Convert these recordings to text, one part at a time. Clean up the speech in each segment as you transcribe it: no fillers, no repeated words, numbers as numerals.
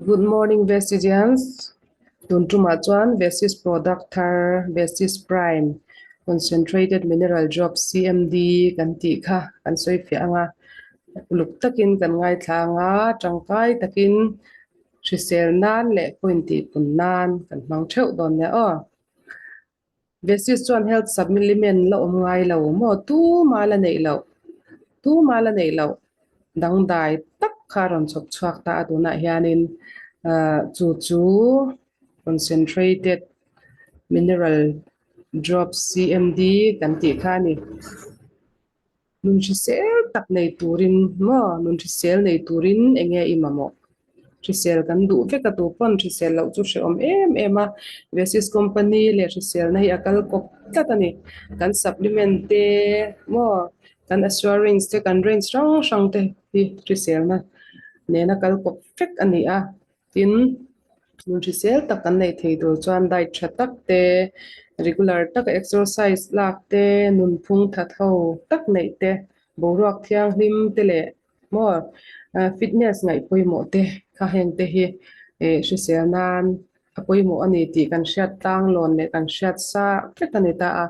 Good morning Vestigians. Tun tumah chuan Vestige product thar Vestige Prime Concentrated Mineral Drop CMD kan tih kha kan sawi fiah ang a. Uluk takin kan ngaithla ang a, tangkai takin hrisel nan leh point tih pun nan kan hmang theuh dawn nia aw. Vestige chuan health supplement la awm ngai lo maw? Tuma la neih loh, tuma la neih loh dangdai tak kha a rawn chhawp chhuak ta a tunah hianin ah chu chu concentrated mineral drops CMD kan tih kha a ni. Nun hrisel tak nei turin maw nun hrisel nei turin eng nge i mamawh? Hrisel kan duh vek a tu pawn hrisel loh chu hrehawm em em a, Vesis company leh hriselna hi a kal kawp tlat a ni. Kan supplement te maw kan assurance te kan range hrang hrang te hi hriselna nena kal kawp vek a ni a. Tin, nun hrisel tak kan neih thei tur chuan diet tha tak te, regular taka exercise lak te, nunphung tha tho tak neih te, boruak thianghlim te leh maw fitness ngaih pawimawh te kha heng te hi hrisel nan a pawimawh a ni tih kan hriat tlanglawn leh kan hriat sa vek a ni ta a.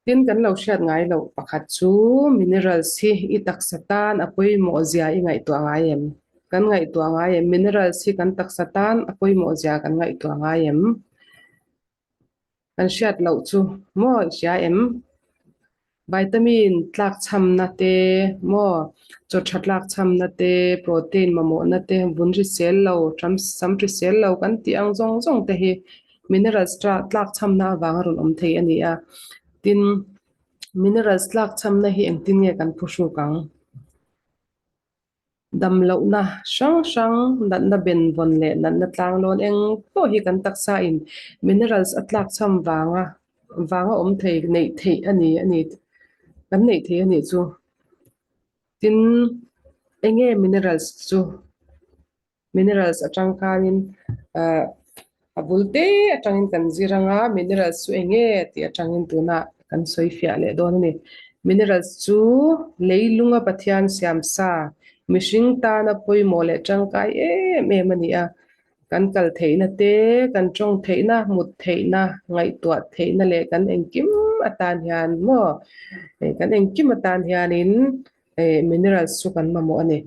Tin, kan lo hriat ngai loh pakhat chu minerals hi i taksa tan a pawimawh zia i ngaihtuah ngai em? Kan ngaihtuah ngai em? Minerals hi kan taksa tan a pawimawh zia kan ngaihtuah ngai em? Kan hriat loh chu maw i hria em? Vitamin tlak chhamna te maw, chaw tha tlak chhamna te, protein mamawhna te, vun hrisel lo, sam hrisel lo kan tih ang zawng zawng te hi Minerals tlak chhamna avanga rawn awm thei a ni a. Tin, minerals tlak chhamna hi engtin nge kan phuhruk ang? Dam lohna hrang hrang, natna benvawn leh natna tlanglawn eng pawh hi kan taksain minerals a tlak chham vanga vanga awm thei neih theih a ni a ni kan neih theih a nih chu. Tin, enge minerals chu? Minerals atang khanin ah a bul te atangin kan zir anga minerals chu eng nge tih atangin tunah kan sawi fiah leh dawn a ni. Minerals chu leilunga Pathian siam sa mihring tana pawimawh leh tangkai em em a ni a. Kan kal theihna te, kan tawng theihna, mut theihna, ngaihtuah theihna leh kan engkim atan hian maw kan engkim atan hianin minerals chu kan mamawh a ni.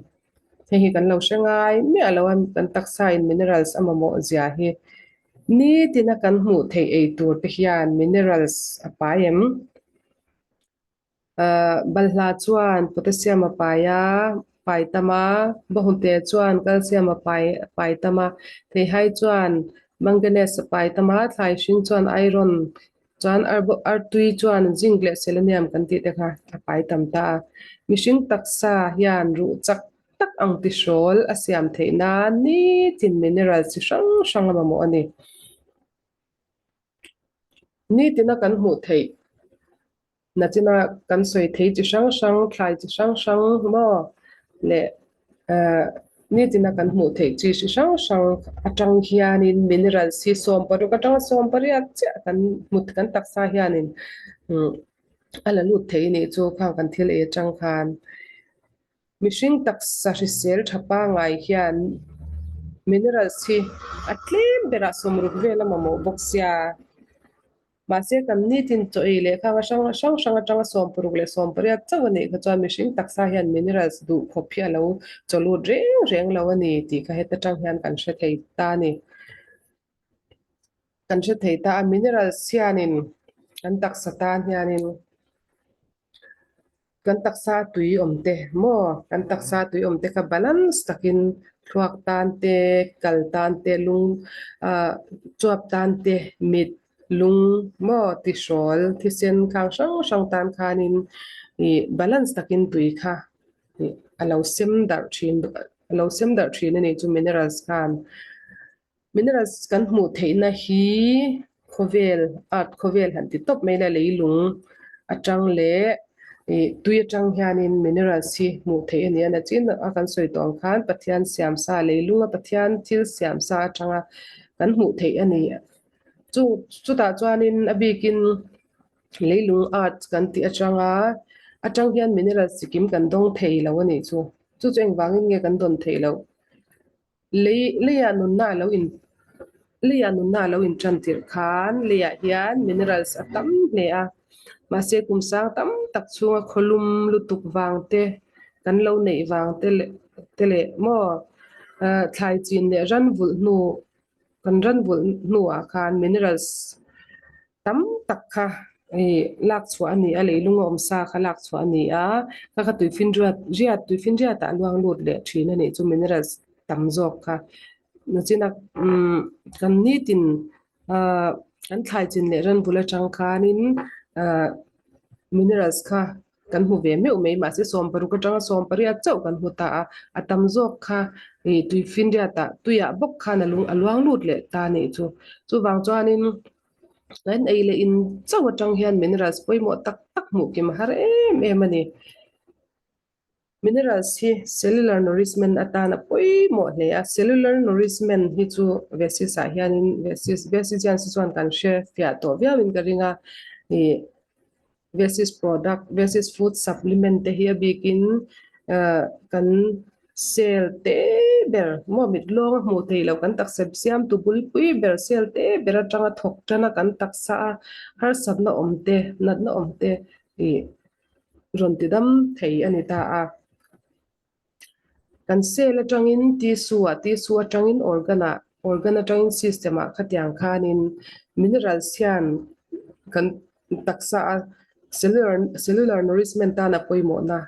Hei hi kan lo hre ngai miah lo a, kan taksa in minerals a mamawh zia hi nitin a kan hmuh theih ei tur te hian minerals a pai em? Ahh balhla chuan potassium a pai a, pai tam a, bawhute chuan calcium a pai pai tam a, theihai chuan manganese a pai tam a, thlai hring chuan iron Chuan artui chuan zinc leh selenium kan tih te kha a pai tam ta a. Mihring taksa hian ruh chak tak ang ti hrawl a siam theih nan nitin mineral chi hrang hrang a mamawh a ni. Nitina kan hmuh theih Nachina kan sawi thei chi hrang hrang, thlai chi hrang hrang maw leh nitina kan hmuh theih chi hri hrang hrang atang hianin minerals hi 16 atanga 18 chiah kan hmu kan taksa hianin a la lut thei anih chu khang kan thil ei atang khan. Mihring taksa hrisel tha pangai hian minerals hi a tlem berah 60 vel a mamawh bawk sia. Mahse, kan nitin chaw ei leh khang a hrang hrang hrang atanga 60 leh 18 chauh a nih kha chuan mihring taksa hian minerals duh khawp hi a lo chaw lut reng reng lo a ni tih kha heta tang hian kan hre thei ta a ni. Kan hre thei ta a, minerals hianin kan taksa tan hianin Kan taksa tui awm te maw? Kan taksa tui awm te kha balance takin thluak tan te, kal tan te, lung ah chuap tan te, mit, lung maw tihrawl, thisen khang hrang hrang tan khanin ih balance takin tui kha ih a lo sem darh thin a lo sem darh thin a nih chu minerals khan. Minerals kan hmuh theihna hi khawvel, earth khawvel han ti tawp mai la leilung atang leh ih tui atang hianin minerals hi hmuh theih a ni a, nachin a kan sawi tawh ang khan Pathian siam sa leilunga Pathian thil siam sa atanga kan hmuh theih a ni. Chu chutah chuanin a bikin leilung earth kan tih atanga atang hian minerals chikim kan dawng thei lo a nih chu. Chu chu engvangin nge kan dawn theih loh? Lei leiah nunna a lo in leiah nunna a lo intan tirh khan leiah hian minerals a tam hle a, mahse kum sang tam tak chhunga khawlum lutuk vang te kan lo neih vang te leh te leh maw thlai chin leh ran vulh hnu kan ran vulh hnuah khan minerals tam tak kha ih lak chhuah a ni a, leilung a awm sa kha lak chhuah a ni a, kha kha tuifinriat riat tuifinriat ah a luang lut leh thin a nih chu minerals tam zawk kha nachina umm kan nitin ahh kan thlai chin leh ran bul atang khanin ahh minerals kha kan hmu ve meuh mai mahse 60 atanga 18 chauh kan hmu ta a, a tam zawk kha ih tuifinriat ah tuiah bawk khan a lung a luang lut leh ta a nih chu chuvang chuanin kan ei leh in chauh atang hian minerals pawimawh tak tak hmuh kim a har em em a ni. Minerals hi cellular nourishment atan a pawimawh hle a, cellular nourishment hi chu Vesis ah hianin Vesis Vesigians hi chuan kan hre fiah tawh viauin ka ring a ih Vesis product Vesis food supplement te hi a bikin ah kan cell te ber maw mit lawng a hmuh theih loh kan taksa siamtu bulpui ber cell te ber atanga thawk tana kan taksa a harsatna awm te natna awm te ih rawn ti dam thei a ni ta a. Kan cell atangin tissue ah, tissue atangin organ ah, organ atangin system ah khatiang khanin minerals hian kan taksa a cellular cellular nourishment tan a pawimawhna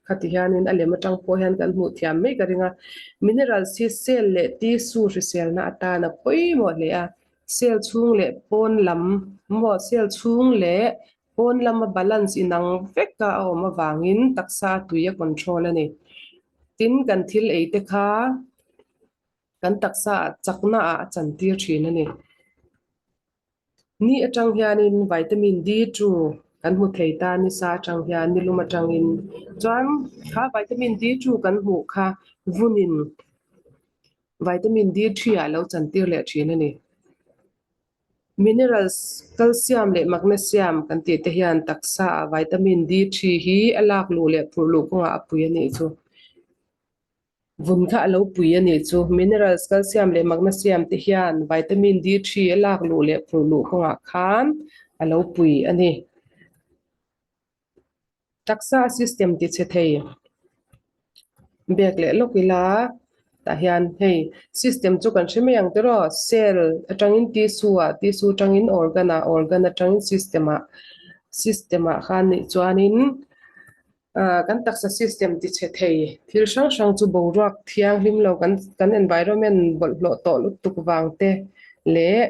khati hianin a lem atang pawh hian kan hmuh thiam mai ka ring a. Minerals hi cell leh tissue hriselna atan a pawimawh hle a, cell chhung leh pawn lam maw cell chhung leh Pawn lama balance inang veka a awm avangin taksa a tui a control a ni. Tin, kan thil ei te kha kan taksa ah chakna ah a chantir thin a ni. Ni atang hianin vitamin D chu kan hmu thei ta nisa atang hian nilum atangin. Chuan kha vitamin D chu kan hmuh kha vunin vitamin D 3 ah a lo chantir leh thin a ni. Minerals, calcium leh magnesium kan tih te hian taksa ah vitamin D3 hi a lak luh leh phurh luh kawngah a pui a nih chu. Vun kha a lo pui a nih chu. Minerals, calcium leh magnesium te hian vitamin D3 a lak luh leh phurh luh kawngah khan a lo pui a ni. Taksa system ti chhe thei bek leh lawk ila tah hian hei system chu kan hre mai ang tiraw cell atangin tissue ah tissue atangin organ ah organ atangin system ah system ah khan nih chuanin ah kan taksa system ti chhe thei thil hrang hrang chu boruak thianghlim lo kan kan environment bawlhhlawh tawh lutuk vang te leh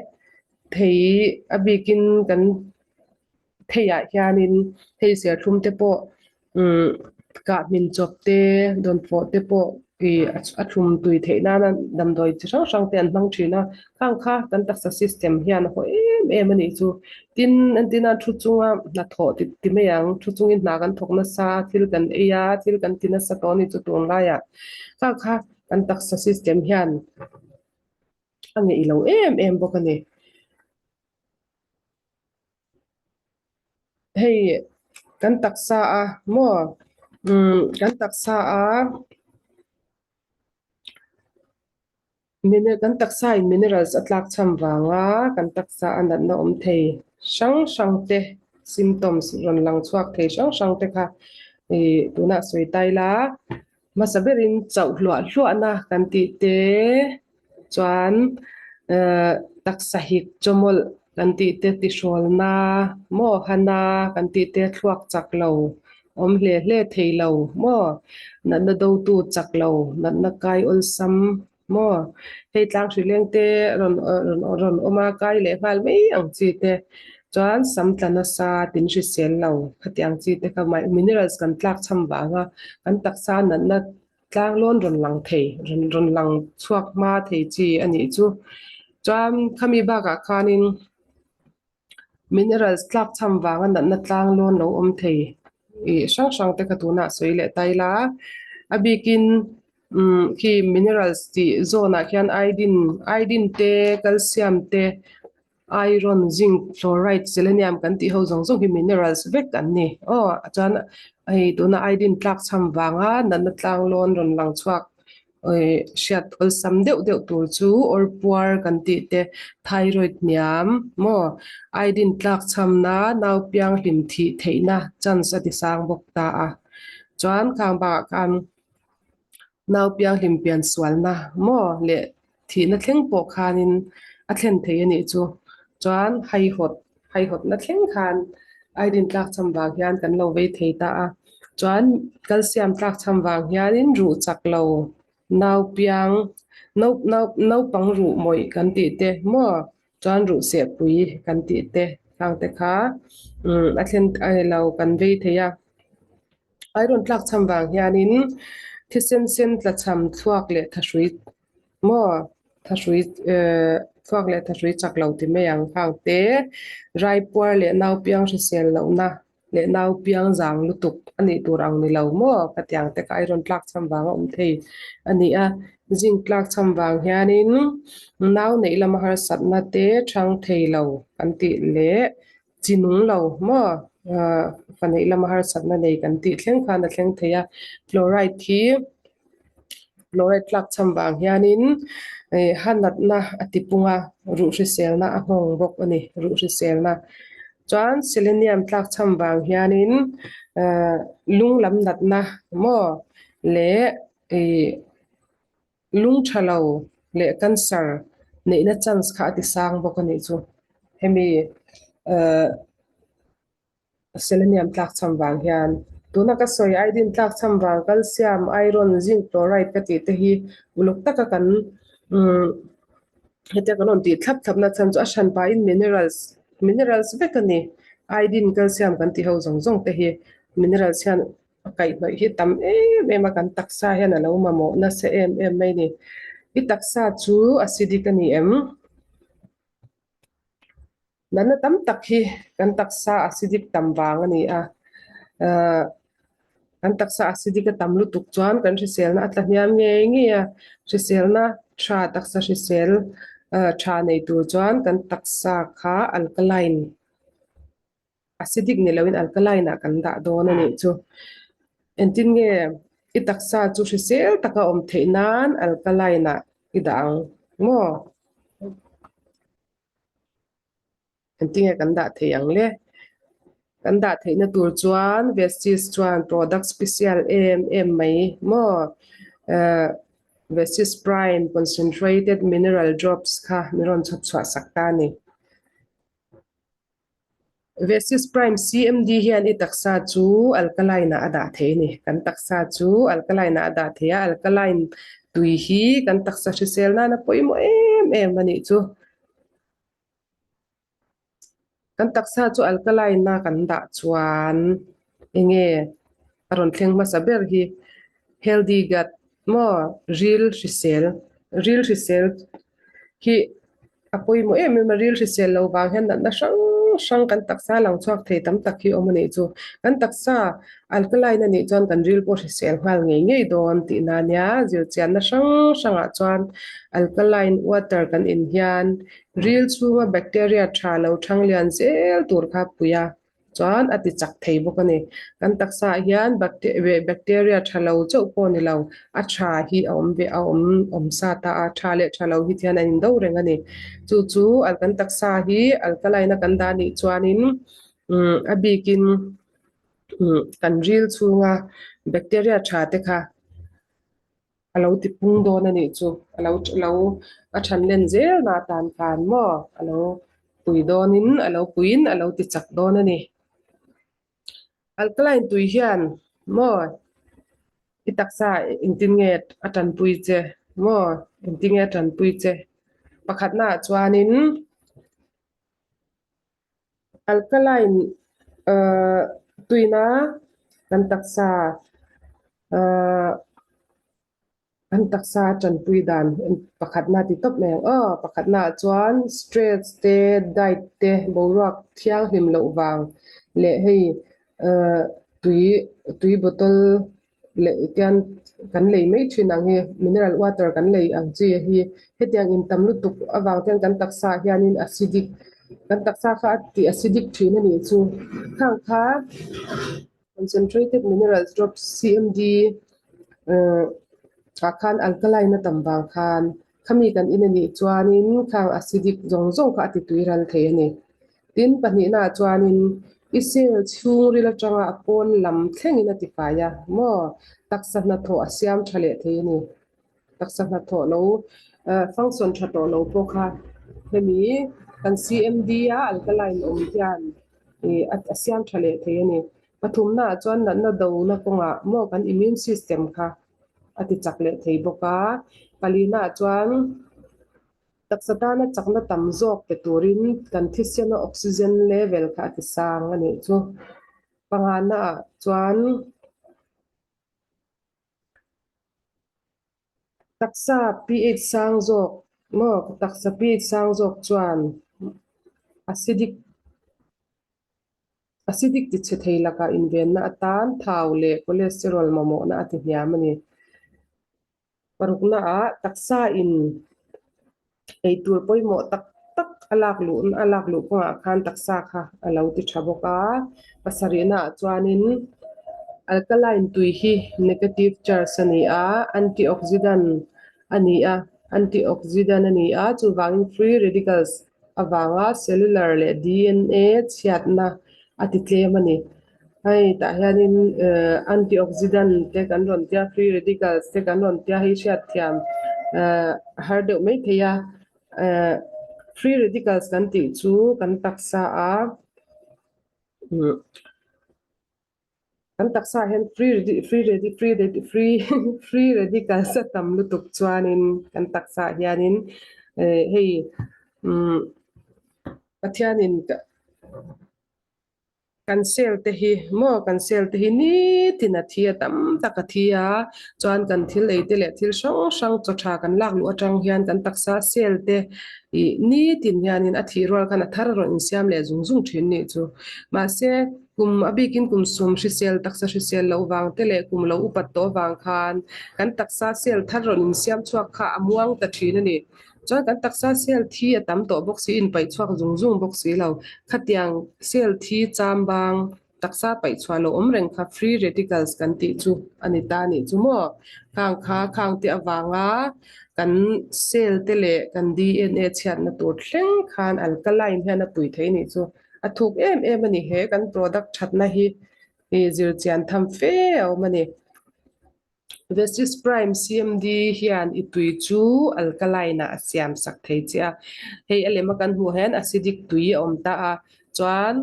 thei a bikin kan. Theiah hianin hei serthlum te pawh umm kah hmin chawp te dawnfawh te pawh ih a thlum tui theih nana damdawi chi hrang hrang te an hmang thin a, khang kha kan taksa system hian a haw em em a nih chu. Tin, entirna thu chunga hnathawh ti ti mai ang, thu chungin hna kan thawk nasa, thil kan ei a, thil kan ti nasa tawh a nih chu tunlaiah khang kha kan taksa system hian a ngeih lo em em bawk a ni. Hei kan taksa a maw umm kan taksa a mine kan taksa in minerals a tlak cham vanga kan taksa a natna awm thei hrang hrang te symptoms rawn lang chhuak thei hrang hrang te kha ih tunah sawi tai la hmasa berin chauh hluah hluahna kan tih te chuan eh taksa hik chawmawlh kan tih te tihrawlna maw hana kan tih te thluak chak lo awm hle hle thei lo maw natna dotu chak lo natna kai awlsam maw hei tlang hri leng te rawn rawn rawn awm a kai leh nghal mai ang chi te chuan sam tla nasa tin hrisel lo khatiang chi te kha minerals kan tlak cham vang a kan taksa natna Tlang lawn rawn lang thei, rawn rawn lang chhuak hma thei chi a nih chu. Chuan khami bakah khanin minerals tlak cham vanga natna tlang lawn lo awm thei ih hrang hrang te kha tunah sawi leh ta ila. A bikin umm khi minerals tih zawnah khian iodine iodine te calcium te Iron, zinc, fluoride, selenium kan tih ho zawng zawng hi minerals vek an ni. Aw, chuan hei tuna iodine tlak cham vanga natna tlang lawn rawn lang chhuak Hriat awlsam deuh deuh tur chu awrpuar kan tih te, thyroid hniam maw, iodine tlak chhamna, nau piang hlim thih theihna chance a ti sang bawk ta a. Chuan khang bakah khan nau piang hlim pian sualna maw leh thihna thleng pawh khanin a thlen thei a nih chu. Chuan haihawt haihawtna thleng khan iodine tlak cham vang hian kan lo vei thei ta a. Chuan calcium tlak cham vang hianin ruh chak lo nau piang nau nau naupang ruh mawih kan tih te maw chuan ruh sehpui kan tih te khang te kha umm a thlen a lo kan vei thei a. Iron tlak cham vang hianin thisen sen tla cham thluak leh thahrui Maw thahrui eh thluak leh thahrui chak lo ti mai ang khang te raipuar leh naupiang hrisel lohna leh naupiang zang lutuk a nih tur ang ni lo maw ka ti ang te kha iron tlak cham vang a awm thei a ni a, zinc tlak cham vang hianin nau neih lama harsatna te chhang thei lo kan tih leh chi nung lo maw ah fa neih lama harsatna nei kan tih thleng khan a thleng thei a, fluoride hi Fluoride tlak cham vang hianin ih ha natna a ti pung a, ruh hriselna a nghawng bawk a ni, ruh hriselna. Chuan selenium tlak cham vang hianin ah lung lam natna maw leh ih lung tha lo leh cancer neihna chance kha a ti sang bawk a nih chu. Hemi ah. Selenium tlakchham vang hian tuna ka sawi iodine tlakchham vang calcium, iron, zinc chloride ka tih te hi uluk taka kan umm hetia kan rawn tih thlap thlap na chhan chu a hran pahin minerals minerals vek a ni iodine, calcium kan tih ho zawng zawng te hi minerals hian a kaihhnawih hi tam em em a kan taksa hian a lo mamawh nasa em em mai a ni. I taksa chu acidic a ni em? Natna tam tak hi kan taksa acidic tam vang a ni a, ahh kan taksa acidic a tam lutuk chuan kan hriselna a tla hniam ngei ngei a, hriselna tha taksa hrisel ahh tha nei tur chuan kan taksa kha alkaline acidic ni loin alkaline ah kan dah dawn a nih chu. Engtin nge i taksa chu hrisel taka awm theih nan alkaline ah i dah ang maw? Engtinge kan dah thei ang le? Kan dah theihna tur chuan Vestige chuan product special em em mai maw? Eh Vestige Prime Concentrated Mineral Drops kha min rawn chhawp chhuah sak ta a ni. Vestige Prime CMD hian i taksa chu alkaline ah a dah thei a ni. Kan taksa chu alkaline ah a dah thei a, alkaline tui hi kan taksa hrisel nana pawimawh em em a nih chu. Kan taksa chu alkaline a kan dah chuan enge a rawn thleng hmasa ber hi healthy gut maw ril hrisel ril hrisel hi A pawimawh em em a, ril hrisel lo vang hian natna hrang hrang kan taksa lang chhuak thei tam tak hi awm a nih chu. Kan taksa alkaline a nih chuan kan ril pawh hrisel nghal ngei ngei dawn tihna a nia. Zirchianna hrang hrangah chuan alkaline water kan in hian ril chhunga bacteria tha lo thang lian zel tur kha pui a. Chuan a ti chak thei bawk a ni. Kan taksa ah hian bacteria tha lo chauh pawh ni lo, a tha hi a awm ve a awm awm sa ta a, tha leh tha lo hi thian an indo reng a ni. Chu chu kan taksa hi alkaline a kan dah nih chuanin umm a bikin umm kan ril chhunga bacteria tha te kha a lo ti pung dawn a nih chu a lo lo a than len zel na atan khan maw a lo pui dawnin a lo puiin a lo ti chak dawn a ni. Alkaline tui hian maw i taksa engtin nge a tanpui che maw engtin nge a tanpui che pakhatnaah chuanin Alkaline ahh tuina kan taksa ahh kan taksa a tanpui dan pakhatna ti tawp mai ang aw pakhatna ah chuan stress te diet te boruak thianghlim loh vang leh hei ahh tui tui bottle leh tian kan lei mai thin ang hi mineral water kan lei ang chi hi hetiang in tam lutuk avang te hian kan taksa ah hianin acidic kan taksa kha a tih acidic thin a nih chu khang kha concentrated minerals drops C_M_D ahh. Ah khan alkaline a tam vang khan khami kan in a nih chuanin khang acidic zawng zawng kha a ti tui ral thei a ni. Tin, pahnihnaah chuanin i cell chhungril atanga a pawn lam thlengin a ti fai a maw? Taksa hnathawh a siam tha leh thei a ni. Taksa hnathawh lo function tha tawh lo pawh kha hemi kan CMD a alkaline awm hian a siam tha leh thei a ni. Pathumnaah chuan natna dona kawngah maw kan immune system kha a ti chak leh thei bawk a. Palinaah chuan taksa tana chakna tam zawk pe turin kan thisena oxygen level kha a ti sang a nih chu. Panganaah chuan Taksa pH sang zawk maw? Taksa pH sang zawk chuan acidic acidic ti chhe thei lakah invenna atan thau leh cholesterol mamawhna a ti hniam a ni. Parukna ah taksa in Eitur pawimawh tak tak a lak luh a lak luh kawngah khan taksa kha a lo ti tha bawk a, pasarihna ah chuanin alkaline tui hi negative charge a ni a, antioxidant a ni a, antioxidant a ni a, chuvangin free radicals avanga cellular leh DNA chhiatna a ti tlem a ni. Hei tah hianin eh antioxidant te kan rawn tia free radicals te kan rawn tia hei hriatthiam eh a har deuh mai thei a eh free radicals kan tih chu kan taksa a umm kan taksa ah hian free free free free free radicals a tam lutuk chuanin kan taksa ah hianin eh hei umm Pathianin Kan cell te hi maw kan cell te hi nitin a thi a tam tak a thi a chuan kan thil ei te leh thil hrang hrang chaw tha kan lak luh atang hian kan taksa cell te ih nitin hianin a thih rual khan a thar a rawn insiam leh zung zung thin nih chu mahse kum a bikin kum sum hrisel taksa hrisel loh vang te leh kum lo upat tawh vang khan kan taksa cell thar rawn insiam chhuak kha a muang ta thin a ni. Chuan kan taksa cell thi a tam tawh bawk si, inpaih chhuak zung zung bawk si lo. Khatiang cell thi cham bang taksa paih chhuah lo awm reng kha free radicals kan tih chu a ni ta nih chu maw? Khang kha khang te avanga kan cell te leh kan DNA chhiatna tur thleng khan alkaline hian a pui thei nih chu. A thuk em em a ni he kan product thatna hi zir chian tham fe a awm a ni. Vestige Prime CMD hian i tui chu alkaline ah a siam sak thei che a, hei a lema kan hmuh hian acidic tui a awm ta a, chuan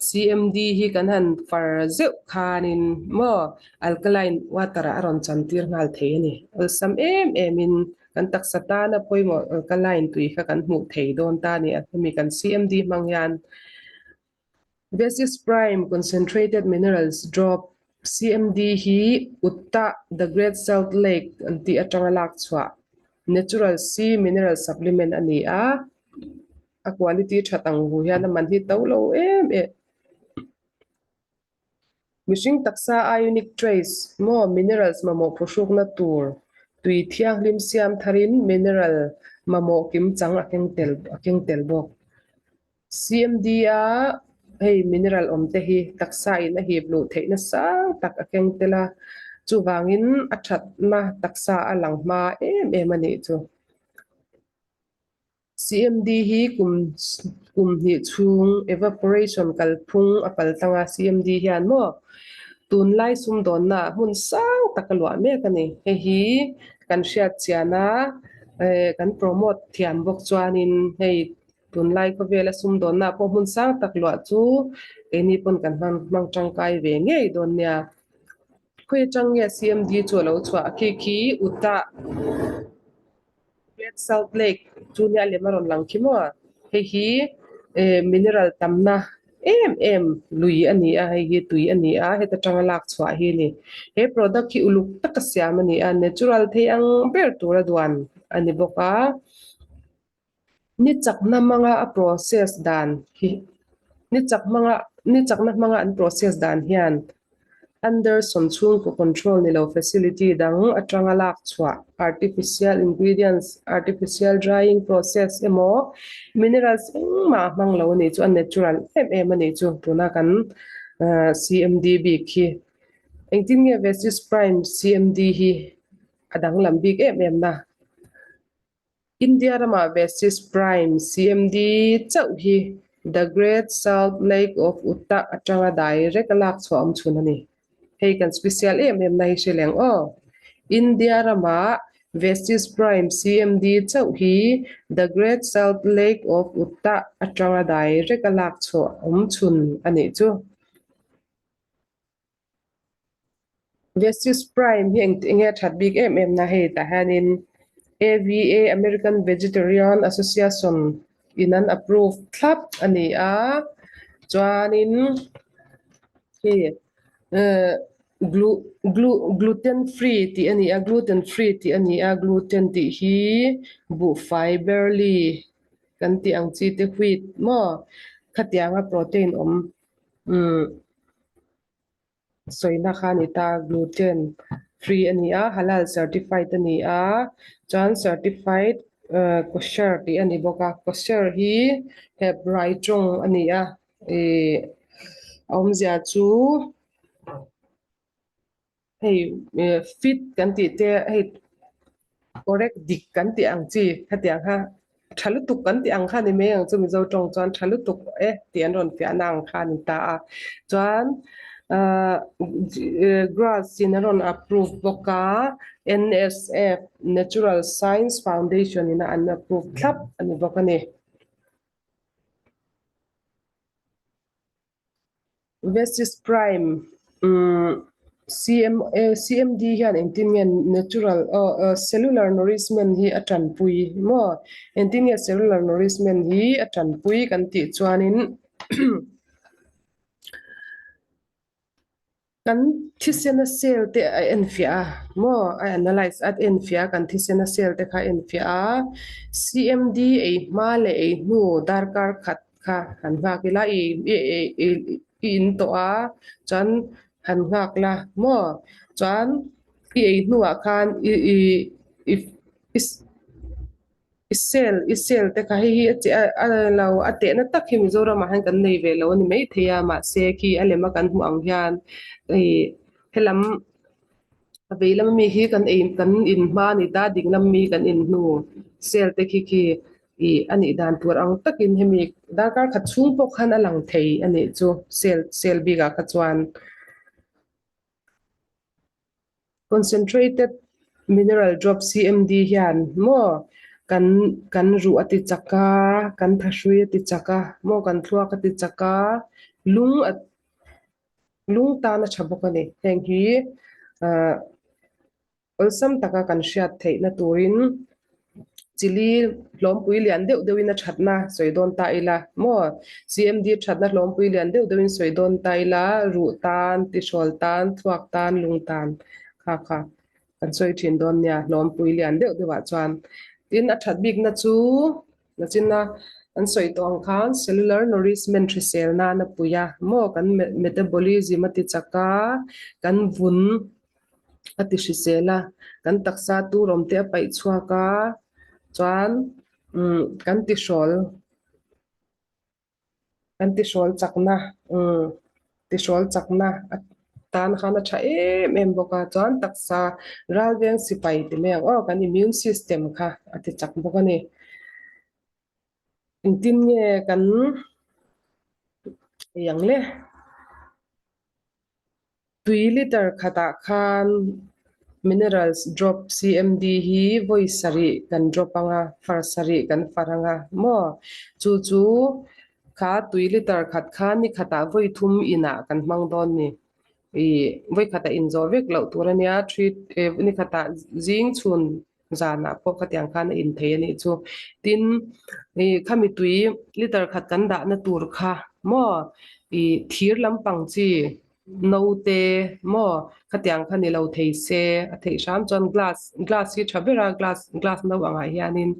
CMD hi kan han far zeuh khanin maw alkaline water ah a rawn chan tir nghal thei a ni. Awlsam em em in kan taksa tana pawimawh alkaline tui kha kan hmuh thei dawn ta a ni a, hemi kan CMD hmang hian. Vestige Prime Concentrated Minerals Drop, CMD, hi Utah The Great Salt Lake an tih atanga lak chhuah natural sea mineral supplement a ni a, a quality that ang hu hian a man hi to lo em em. Mihring taksa ionic trace maw minerals mamawh phuhrukna tur tui thianghlim siam tharin mineral mamawh kimchang a keng tel a keng tel bawk. CMD-a hei mineral awm te hi taksa in a hip luh theihna sang tak a keng tel a, chuvangin a thatna taksa a lang hma em em a nih chu. CMD hi kum kum hnih chhung evaporation kalphung a pal tlang a, CMD hian maw tunlai sumdawnna ah hmun sang tak a luah mek a ni. Hei hi kan hriat chian a, kan promote thiam bawk chuanin hei Tunlai khawvela sumdawnna pawh hmun sang tak luah chu keini pawn kan hmang hmang tangkai ve ngei dawn nia. Khawi atang nge CMD chu a lo chhuah a khi khi Utah Great Salt Lake chu nia lem a rawn lang khi maw? Hei hi eh mineral tamna em em lui a ni a, hei hi tui a ni a, heta tanga lak chhuah hi a ni. He product hi uluk taka siam a ni a, natural thei ang ber tura duan a ni bawk a. Ni chakna hmanga a process dan hi ni chak hmanga ni chakna hmanga an process dan hian Anderson chhungkaw control ni lo facility dang atanga lak chhuah artificial ingredients artificial drying process emaw minerals engmah a hmang lo a nih chu a natural em em a nih chu tuna kan CMD bik hi engtin nge Vestige Prime CMD hi. a danglam bik em em na. India ramah Vestige Prime CMD chauh hi The Great Salt Lake of Utah atanga direct a lak chhuah awm chhun a ni. Hei kan special em em na hi hre leng aw. India ramah Vestige Prime CMD chauh hi The Great Salt Lake of Utah atanga direct a lak chhuah awm chhun a nih chu. Vestige Prime hi eng enge a that bik em em na hei tah hianin AVA American Vegetarian Association in an approve thlap a ni a chuanin hei eh glu glu gluten free tih a ni a gluten free tih a ni a gluten tih hi buhfai barley kan tih ang chi te wheat maw khatianga protein awm umm. Sawina kha a ni ta, gluten free a ni a, halal certified a ni a, chuan certified kosher tih a ni bawk a, kosher hi Hebrai tawng a ni a, ih a awmzia chu hei fit kan tih te hei correct dik kan tih ang chi khatiang kha tha lutuk kan tih ang kha ni mai ang chu Mizo tawng chuan tha lutuk e tih an rawn fiahna ang kha a ni ta a chuan ah grass in a rawn approve bawk a N_S_F Natural Science Foundation in a an approve thlap a ni bawk a ni. Vestige Prime CMD hian engtin nge natural cellular nourishment hi a tanpui maw? Engtin nge cellular nourishment hi a tanpui kan tih chuanin Kan thisena cell te a enfiah a maw? A analyse a enfiah a, kan thisena cell te kha a enfiah a. CMD ei hma leh ei hnu darkar khat kha han nghak ila i i in tawh a chuan han nghak la maw? Chuan i ei hnuah khan i i i I cell i cell te kha hei hi a che a lo a tehna tak hi Mizoramah hian kan nei ve lo a ni maithei a mahse khi a lema kan hmuh ang hian ih helam a vei lam ami hi kan ei kan in hma a ni ta ding lam mi kan in hnu cell te khi khi ih a nih dan tur ang takin hemi darkar khat chhung pawh khan a lang thei a nih chu cell cell bikah kha chuan. Concentrated Mineral Drop, CMD, hian maw kan kan ruh a ti chak a, kan thahrui a ti chak a, maw kan thluak a ti chak a, lung a lung tan a tha bawk a ni. Heng hi ah awlsam taka kan hriat theihna turin Chili hlawmpui lian deuh deuhin a thatna sawi dawn ta ila maw? CMD thatna hlawmpui lian deuh deuhin sawi dawn ta ila, ruh tan, tihrawl tan, thluak tan, lung tan kha kha kan sawi thin dawn nia hlawmpui lian deuh deuhah chuan. Tin, a that bikna chu nachina an sawi tawh ang khan cellular nourishment hrisel nan a pui a maw? Kan metabolism a ti chak a, kan vun a ti hrisel a, kan taksa tur awm te a paih chhuak a, chuan umm kan tihrawl kan tihrawl chakna umm tihrawl chakna a tan khan a tha em em bawk a, chuan taksa ralveng sipai ti mai ang aw kan immune system kha a ti chak bawk a ni. Engtin nge kan ei ang le? Tui liter khatah khan minerals drop CMD hi vawi sarih kan drop ang a, far sarih kan far ang a maw? Chu chu kha tui liter khat kha ni khatah vawi thum inah kan hmang dawn ni. Ih vawi khatah inzawh vek loh tur a nia, three ni khatah zing chhun zanah pawh khatiang khan a in thei a nih chu. Tin, ih khami tui liter khat kan dahna tur kha maw ih thir lampang chi note maw khatiang kha ni lo thei se a theih hram chuan glass glass hi tha ber a glass glass no angah hianin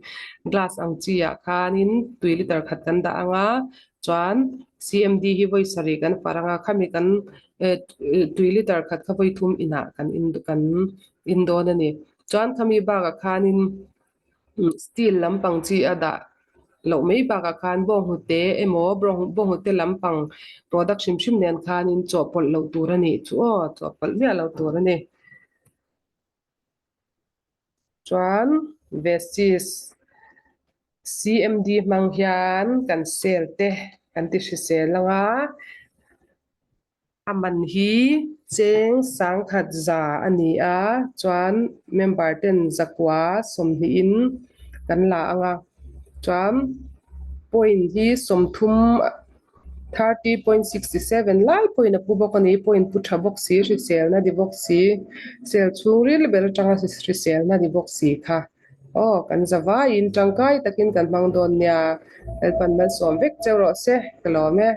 glass ang chi ah khanin tui liter khat kan dah ang a chuan C_M_D hi vawi sarih kan far ang a khami kan tui liter khat kha vawi thum inah kan in kan in dawn a ni. Chuan khami bakah khanin steel lampang chi a dah loh mai bakah khan bawnghnute emaw bawnghnute lampang product hrim hrim nen khanin chawhpawlh loh tur a nih chu aw chawhpawlh miah loh tur a ni. Chuan Vestige CMD hmang hian kan cell te kan ti hrisel anga a man hi cheng sangkhat za a ni a, chuan member ten zakua sawmhnihin kan la anga chuan point hi 30 30.67 lai pawhin a pu bawk a ni, point pu tha bawk si, hriselna di bawk si, cell chhungril ber atanga hriselna di bawk si kha. Aw, kan za vaiin tangkai takin kan hmang dawn nia, Lalpan malsawm vek cheu rawh se, ka lawm e.